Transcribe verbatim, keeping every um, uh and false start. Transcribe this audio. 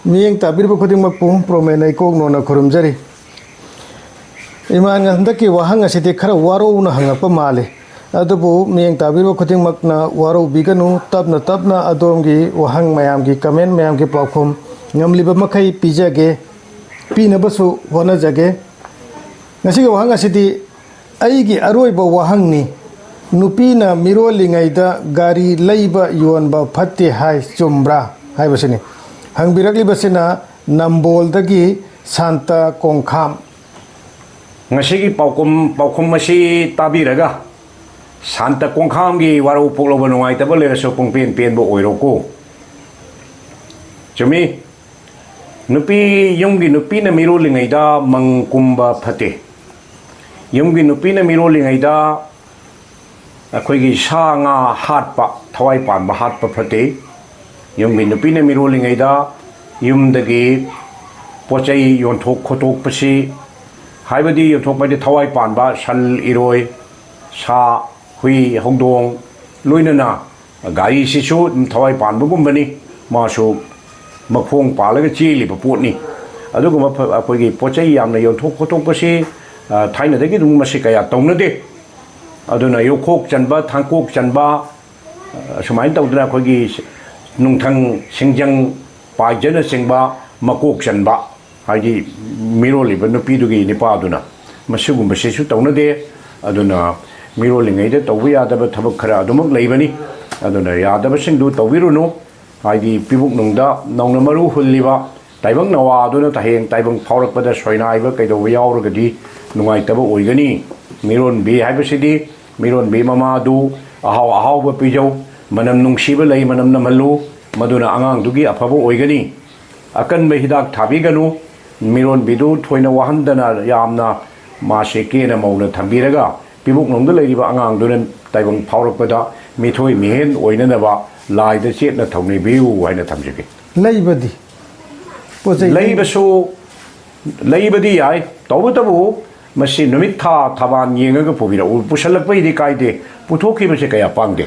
ꯃꯤꯠꯌꯦꯡ ꯇꯥꯕꯤꯔꯤꯕ ꯈꯨꯗꯤꯡꯃꯛꯄꯨ ꯄ꯭ꯔꯣꯃꯦꯟ ꯂꯩꯀꯣꯛꯅꯣꯅ ꯈꯨꯔꯨꯝꯖꯔꯤ꯫ ꯏꯃꯥꯟ, ꯍꯟꯗꯛꯀꯤ ꯋꯥꯍꯪ ꯑꯁꯤꯗꯤ ꯈꯔ ꯋꯥꯔꯧꯅ ꯍꯪꯉꯛꯄ ꯃꯥꯜꯂꯤ꯫ ꯑꯗꯨꯕꯨ ꯃꯤꯠꯌꯦꯡ ꯇꯥꯕꯤꯔꯤꯕ ꯈꯨꯗꯤꯡꯃꯛꯅ ꯋꯥꯔꯧꯕꯤꯒꯅꯨ꯫ ꯇꯞꯅ ꯇꯞꯅ ꯑꯗꯣꯝꯒꯤ ꯋꯥꯍꯪ ꯃꯌꯥꯝꯒꯤ, ꯀꯃꯦꯟ ꯃꯌꯥꯝꯒꯤ ꯄꯥꯎꯈꯨꯝ ꯉꯝꯂꯤꯕ ꯃꯈꯩ ꯄꯤꯖꯒꯦ, ꯄꯤꯅꯕꯁꯨ ꯍꯣꯠꯅꯖꯒꯦ꯫ ꯉꯁꯤꯒꯤ ꯋꯥꯍꯪ ꯑꯁꯤꯗꯤ ꯑꯩꯒꯤ ꯑꯔꯣꯏꯕ ꯋꯥꯍꯪꯅꯤ꯫ ꯅꯨꯄꯤꯅ ꯃꯤꯔꯣꯜꯂꯤꯉꯩꯗ ꯒꯥꯔꯤ ꯂꯩꯕ ꯌꯣꯟꯕ ꯐꯠꯇꯦ ꯍꯥꯏ, ꯆꯨꯝꯕ꯭ꯔꯥ ꯍꯥꯏꯕꯁꯤꯅꯤ꯫ ꯍꯪꯕꯤꯔꯛꯂꯤꯕꯁꯤꯅ ꯅꯝꯕꯣꯜꯗꯒꯤ ꯁꯥꯟꯇ ꯀꯣꯡꯈꯥꯝ꯫ ꯉꯁꯤꯒꯤ ꯄꯥꯎꯈꯨꯝ, ꯄꯥꯎꯈꯨꯝ ꯑꯁꯤ ꯇꯥꯕꯤꯔꯒ ꯁꯥꯟꯇ ꯀꯣꯡꯈꯥꯝꯒꯤ ꯋꯥꯔꯧ ꯄꯣꯛꯂꯕ ꯅꯨꯡꯉꯥꯏꯇꯕ ꯂꯩꯔꯁꯨ ꯄꯨꯡꯄꯦꯟ ꯄꯦꯟꯕ ꯑꯣꯏꯔꯣꯀꯣ꯫ ꯆꯨꯝꯃꯤ, ꯅꯨꯄꯤ, ꯌꯨꯝꯒꯤ ꯅꯨꯄꯤꯅ ꯃꯤꯔꯣꯜꯂꯤꯉꯩꯗ ꯃꯪ ꯀꯨꯝꯕ ꯐꯠꯇꯦ꯫ ꯌꯨꯝꯒꯤ ꯅꯨꯄꯤꯅ ꯃꯤꯔꯣꯜꯂꯤꯉꯩꯗ ꯑꯩꯈꯣꯏꯒꯤ ꯁꯥ ꯉꯥ ꯍꯥꯠꯄ, ꯊꯋꯥꯏ ꯄꯥꯟꯕ ꯍꯥꯠꯄ ꯐꯠꯇꯦ꯫ ꯌꯨꯝꯒꯤ ꯅꯨꯄꯤꯅ ꯃꯤꯔꯣꯜꯂꯤꯉꯩꯗ ꯌꯨꯝꯗꯒꯤ ꯄꯣꯠ ꯆꯩ ꯌꯣꯟꯊꯣꯛ ꯈꯣꯠꯇꯣꯛꯄꯁꯤ, ꯍꯥꯏꯕꯗꯤ ꯌꯣꯟꯊꯣꯛꯄ ꯍꯥꯏꯗꯤ ꯊꯋꯥꯏ ꯄꯥꯟꯕ ꯁꯟ, ꯏꯔꯣꯏ, ꯁꯥ, ꯍꯨꯏ, ꯍꯧꯗꯣꯡ, ꯂꯣꯏꯅꯅ ꯒꯥꯔꯤꯁꯤꯁꯨ ꯑꯗꯨꯝ ꯊꯋꯥꯏ ꯄꯥꯟꯕꯒꯨꯝꯕꯅꯤ, ꯃꯥꯁꯨ ꯃꯈꯣꯡ ꯄꯥꯜꯂꯒ ꯆꯦꯜꯂꯤꯕ ꯄꯣꯠꯅꯤ꯫ ꯑꯗꯨꯒꯨꯝꯕ ꯐ-, ꯑꯩꯈꯣꯏꯒꯤ ꯄꯣꯠ ꯆꯩ ꯌꯥꯝꯅ ꯌꯣꯟꯊꯣꯛ ꯈꯣꯠꯇꯣꯛꯄꯁꯤ, ꯑ, ꯊꯥꯏꯅꯗꯒꯤ ꯑꯗꯨꯝ ꯃꯁꯤ ꯀꯌꯥ ꯇꯧꯅꯗꯦ꯫ ꯑꯗꯨꯅ ꯌꯣꯈꯣꯛ ꯆꯟꯕ, ꯊꯥꯡꯀꯣꯛ ꯆꯟꯕ, ꯑ, ꯁꯨꯃꯥꯏꯅ ꯇꯧꯗꯅ ꯑꯩꯈꯣꯏꯒꯤ ꯅꯨꯡꯊꯪ, ꯁꯤꯡꯖꯪ, ꯄꯥꯏꯖꯅꯆꯤꯡꯕ, ꯃꯀꯣꯛ ꯆꯟꯕ, ꯍꯥꯏꯗꯤ ꯃꯤꯔꯣꯜꯂꯤꯕ ꯅꯨꯄꯤꯗꯨꯒꯤ ꯅꯤꯄꯥꯗꯨꯅ, ꯃꯁꯤꯒꯨꯝꯕꯁꯤꯁꯨ ꯇꯧꯅꯗꯦ꯫ ꯑꯗꯨꯅ ꯃꯤꯔꯣꯜꯂꯤꯉꯩꯗ ꯇꯧꯕ ꯌꯥꯗꯕ ꯊꯕꯛ ꯈꯔ ꯑꯗꯨꯃꯛ ꯂꯩꯕꯅꯤ꯫ ꯑꯗꯨꯅ ꯌꯥꯗꯕꯁꯤꯡꯗꯨ ꯇꯧꯕꯤꯔꯨꯅꯨ꯫ ꯍꯥꯏꯗꯤ ꯄꯤꯕꯨꯛꯅꯨꯡꯗ ꯅꯧꯅ ꯃꯔꯨ ꯍꯨꯜꯂꯤꯕ ꯇꯥꯏꯕꯪ ꯅꯋꯥꯗꯨꯅ ꯍꯌꯦꯡ ꯇꯥꯏꯕꯪ ꯐꯥꯎꯔꯛꯄꯗ ꯁꯣꯏꯅꯥꯏꯕ ꯀꯩꯗꯧꯕ ꯌꯥꯎꯔꯒꯗꯤ ꯅꯨꯡꯉꯥꯏꯇꯕ ꯑꯣꯏꯒꯅꯤ꯫ ꯃꯤꯔꯣꯟꯕꯤ ꯍꯥꯏꯕꯁꯤꯗꯤ ꯃꯤꯔꯣꯟꯕꯤ ꯃꯃꯥꯗꯨ ꯑꯍꯥꯎ ꯑꯍꯥꯎꯕ ꯄꯤꯖꯧ, ꯃꯅꯝ ꯅꯨꯡꯁꯤꯕ ꯂꯩ ꯃꯅꯝ ꯅꯝꯍꯜꯂꯨ, ꯃꯗꯨꯅ ꯑꯉꯥꯡꯗꯨꯒꯤ ꯑꯐꯕ ꯑꯣꯏꯒꯅꯤ꯫ ꯑꯀꯟꯕ ꯍꯤꯗꯥꯛ ꯊꯥꯕꯤꯒꯅꯨ꯫ ꯃꯤꯔꯣꯟꯕꯤꯗꯨ ꯊꯣꯏꯅ ꯋꯥꯍꯟꯗꯅ ꯌꯥꯝꯅ ꯃꯥꯁꯦ ꯀꯦꯅ ꯃꯧꯅ ꯊꯝꯕꯤꯔꯒ ꯄꯤꯕꯨꯛꯅꯨꯡꯗ ꯂꯩꯔꯤꯕ ꯑꯉꯥꯡꯗꯨꯅ ꯇꯥꯏꯕꯪ ꯐꯥꯎꯔꯛꯄꯗ ꯃꯤꯊꯣꯏ ꯃꯤꯍꯦꯟ ꯑꯣꯏꯅꯅꯕ ꯂꯥꯏꯗ ꯆꯦꯠꯅ ꯊꯧꯅꯤꯕꯤꯌꯨ ꯍꯥꯏꯅ ꯊꯝꯖꯒꯦ꯫ ꯂꯩꯕꯗꯤ? ꯄꯣꯠ ꯆꯩ ꯂꯩꯕ- ꯂꯩꯕꯁꯨ, ꯂꯩꯕꯗꯤ ꯌꯥꯏ, ꯇꯧꯕꯇꯕꯨ ꯃꯁꯤ ꯅꯨꯃꯤꯠ ꯊꯥ ꯊꯕꯥꯟ ꯌꯦꯡꯉꯒ ꯄꯨꯕꯤꯔꯛꯎ꯫ ꯄꯨꯁꯜꯂꯛꯄꯒꯤꯗꯤ ꯀꯥꯏꯗꯦ, ꯄꯨꯊꯣꯛꯈꯤꯕꯁꯦ ꯀꯌꯥ ꯄꯥꯡꯗꯦ꯫